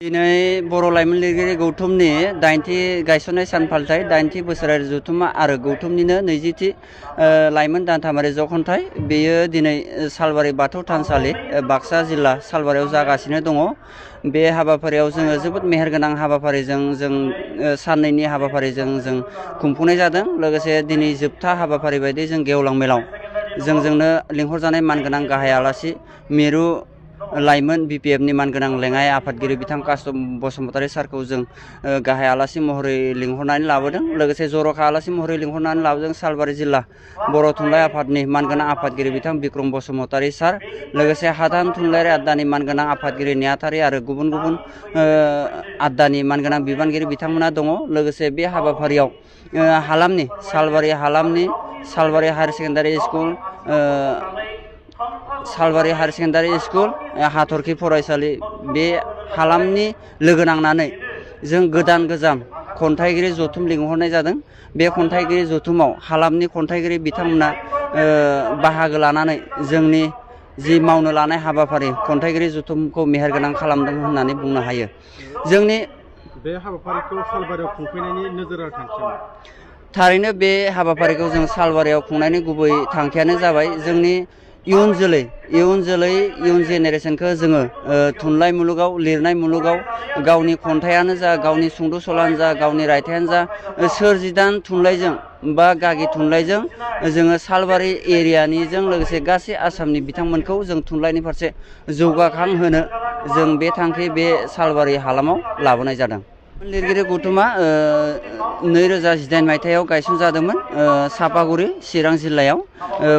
दिनै बर' लाइमोन लिरगिरि गौथुमनि 80थि गायसननाय सान फालिथाय 80थि बोसोरारि जथुम्मा आरो गौथुमनिनो 20थि लाइमोन दानथामारि जखनथाय बेयो दिनै सालबारि बाथौ थानसालि बाक्सा जिल्ला सालबारियाव जागासिनो दङ। बे हाबाफारियाव जोङो जोबोद मेहेरगोनां हाबाफारिजों जों साननैनि हाबाफारिजों जों खुंफुंनाय जादों। लोगोसे दिनै जोबथा हाबाफारि बायदि जों गेवलां मेलाव जोंनो लिंहरजानाय मानगोनां गाहाय आलासि मिरु लाइमोन BPFनि मानगोनां लेङाइ आफादगिरि बिथां कास्तम बसुमतारी सारखौ जों गाहाय आलासि महरै लिंहरनानै लाबोदों। लोगोसे जर'खा आलासि महरै लिंहरनानै लाबोदों सालबारि जिल्ला बर' थुनलाइ आफादनि मानगोनां आफादगिरि बिथां बिक्रम बसुमतारी सार, लोगोसे हादान थुनलाइयारि आयदानि मानगोनां आफादगिरि नेहाथारि आरो गुबुन गुबुन आयदानि मानगोनां बिबानगिरि बिथांमोना दङ। लोगोसे बे हाबाफारियाव हालामनि सालबारि हायार सेकेन्डारि स्कुल, सालबारि हायार सेकेन्डारि स्कुल, हाथरखि फरायसालि बे हालामनि लोगो नांनानै जों गोदान गोजाम खन्थाइगिरि जथुम लिंहरनाय जादों। बे खन्थाइगिरि जथुमाव हालामनि खन्थाइगिरि बिथांमोना बाहागो लानानै जोंनि जि मावनो लानाय हाबाफारि खन्थाइगिरि जथुमखौ मेहेरगोनां खालामदों होननानै बुंनो हायो। जोंनि बे हाबाफारिखौ सालबारियाव खुंफैनायनि नोजोर आरो थांखिया थारैनो बे हाबाफारिखौ जों सालबारियाव खुंनायनि गुबै थांखियानो जाबाय जोंनि इयुन जेनेरेसनखौ जोङो थुनलाइ मुलुगाव लिरनाय मुलुगाव गावनि खन्थाइयानो जा गावनि सुंद' सल'आनो जा गावनि रायथाइयानो जा सोरजिदान थुनलाइजों बा गागि थुनलाइजों जोङो सालबारि एरियानिजों लोगोसे गासै आसामनि बिथांमोनखौ जों थुनलाइनि फारसे जौगाखांहोनो जों बे थांखि बे सालबारि हालामाव लाबोनाय जादों। लिरगिरि गौथुमा 2018 मायथाइयाव गायसनजादोंमोन सापागुरि चिरां जिल्लायाव।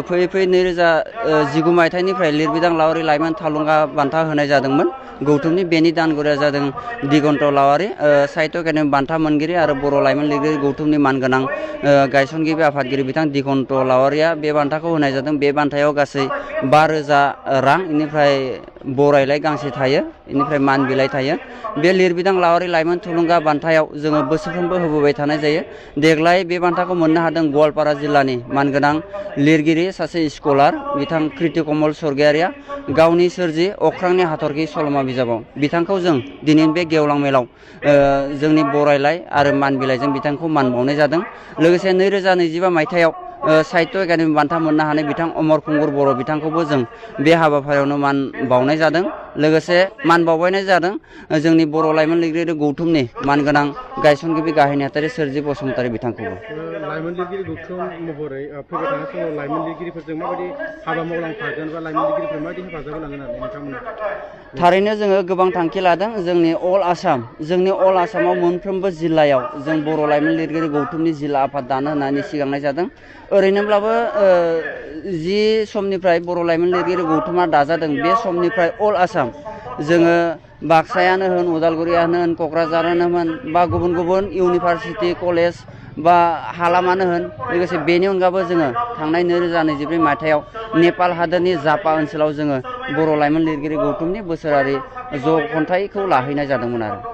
फैयै 2019 मायथाइनिफ्राय लिरबिदां लावारि लाइमोन थुलुंगा बान्था होनाय जादोंमोन गौथुमनि। बेनि दानगुरिया जादों दिगन्त लावारि, साहित्य एकाडेमि बान्था मोनगिरि आरो बर' लाइमोन लिरगिरि गौथुमनि मानगोनां गायसनगिरि आफादगिरि बिथां दिगन्त लावारिया बे बान्थाखौ होनाय जादों। बे बान्थायाव गासै 5,000 रां, बेनिफ्राय बरायलाइ गांसे थायो, बेनिफ्राय मान बिलाइ थायो। बे लिरबिदां लावारि लाइमोन थुलुंगा बान्थायाव जोङो बोसोरफ्रोमबो होबोबाय थानाय जायो। देग्लाय बे बान्थाखौ मोननो हादों गवालपारा जिल्लानि मानगोनां लिरगिरि सासे स्कलार बिथां कृति कमल स्वर्गियारिया गावनि सोरजि अख्रांनि हाथरखि सल'मा बिजाबाव। बिथांखौ जों दिनैनि बे गेवलां मेलाव जोंनि बरायलाइ आरो मान बिलाइजों बिथांखौ मान बावनाय जादों। लोगोसे 2025 मायथाइयाव साहित्य एकाडेमि बान्था मोननो हानाय बिथां अमर खुंगुर बर' बिथांखौबो जों बे हाबाफारियावनो मान बावनाय जादों। लोगोसे मान बावनाय जादों जोंनि बर' लाइमोन लिरगिरि गौथुमनि मानगोनां गायसनगिरि गाहाय नेहाथारि सोरजि बसुमतारी बिथांखौबो। लाइमोन लिरगिरि गौथुम महरै फैबाय थानाय समाव लाइमोन लिरगिरिफोरजों माबायदि हाबा मावलांफागोन बा लाइमोन लिरगिरिफोरा माबायदि हेफाजाब होलांगोन होननानै नोंथांमोना? थारैनो जोङो गोबां थांखि लादों। जोंनि अल आसामाव मोनफ्रोमबो जिल्लायाव जों बर' लाइमोन लिरगिरि गौथुमनि जिल्ला आफाद दानो होननानै सिगांनाय जादों। ओरैनोब्लाबो जि समनिफ्राय बर' लाइमोन लिरगिरि गौथुमा दाजादों बे समनिफ्राय अल आसाम जोङो बाक्सायानो होन, उदालगुरियानो होन, क'क्राझारानो होन बा गुबुन गुबुन इउनिभारसिटि कलेज बा हालामानो होन, लोगोसे बेनि अनगाबो जोङो थांनाय 2022 मायथाइयाव नेपाल हादोरनि जापा ओनसोलाव जोङो बर' लाइमोन लिरगिरि गौथुमनि बोसोरारि जखन्थाइखौ लाहैनाय जादोंमोन आरो।